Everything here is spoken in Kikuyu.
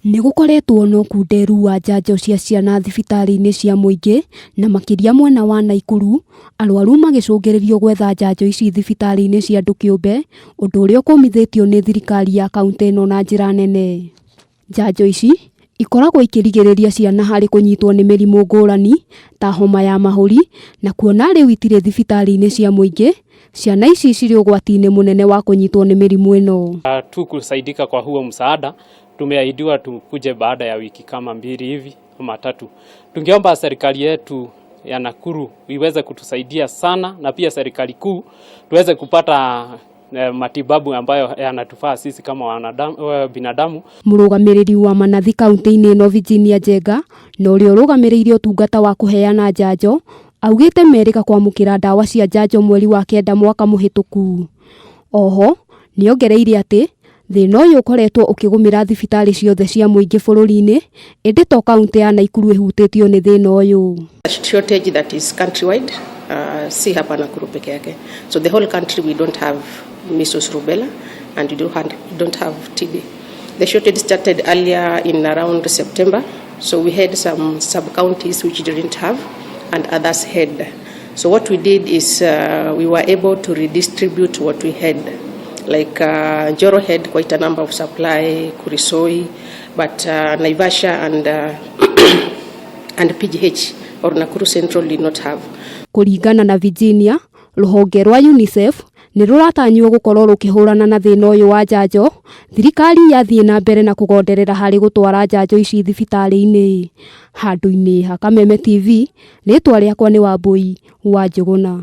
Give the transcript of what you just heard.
Nĩ gũkoretwo na ũkunderu wa njanjo cia ciana thibitarĩ-inĩ cia mũingĩ na makĩria mwena wa Naikuru, arwaru magĩcũngĩrĩrio gwetha njanjo ici thibitarĩ-inĩ cia andũ kĩũmbe, ũndũ ũrĩa ũkũmithĩtio nĩ thirikari ya kauntĩ ĩno na njĩra nene. Njanjo ici ikoragwo ikĩrigĩrĩria ciana harĩ kũnyitwo nĩ mĩrimũ ngũrani ta homa ya mahũri, na kuona rĩu itirĩ thibitarĩ-inĩ cia mũingĩ, ciana ici cirĩ ũgwati-inĩ mũnene wa kũnyitwo nĩ mĩrimũ ĩno. Tu kusaidika kwa huo msaada, tumeahidiwa tukuje baada ya wiki kama 2 hivi ama 3. Tungeomba serikali yetu ya Nakuru iweze kutusaidia sana, na pia serikali kuu tuweze kupata matibabu ambayo yanatufaa sisi kama binadamu. Mũrũgamĩrĩri wa manathi kaunti-inĩ ĩno Virginia Njenga na ũrĩa ũrũgamĩrĩire ũtungata wa kũheana njanjo augĩte merĩga kwamũkĩra ndawa cia njanjo mweri wa 9 mwaka mũhĩtũku. Oho nĩongereire atĩ thĩna ũyũ ũkoretwo ũkĩgũmĩra thibitarĩ ciothe cia mũingĩ bũrũri-inĩ, ĩndĩ to kaunti ya Nakuru ĩhutĩtio nĩ thĩna ũyũ. Shortage that is countrywide, si hapa Nakuru peke yake. So the whole country we don't have measles, rubella, and we don't have TB. The shortage started earlier in around September, so we had some sub-counties which didn't have and others had. So what we did is we were able to redistribute what we had. Like Njoro had quite a number of supply, Kuresoi, but Naivasha and PGH or Nakuru Central did not have. Kũringana na Virginia, rũhonge rwa UNICEF nĩ rũratanywo gũkorwo rũkĩhũrana na thĩna ũyũ wa njanjo, thirikari yathiĩ na mbere na kũgonderera harĩ gũtwara njanjo ici thibitarĩ-inĩ. Handũ-inĩ ha Kameme TV, rĩtwa rĩakwa nĩ Wambui wa Njũgũna.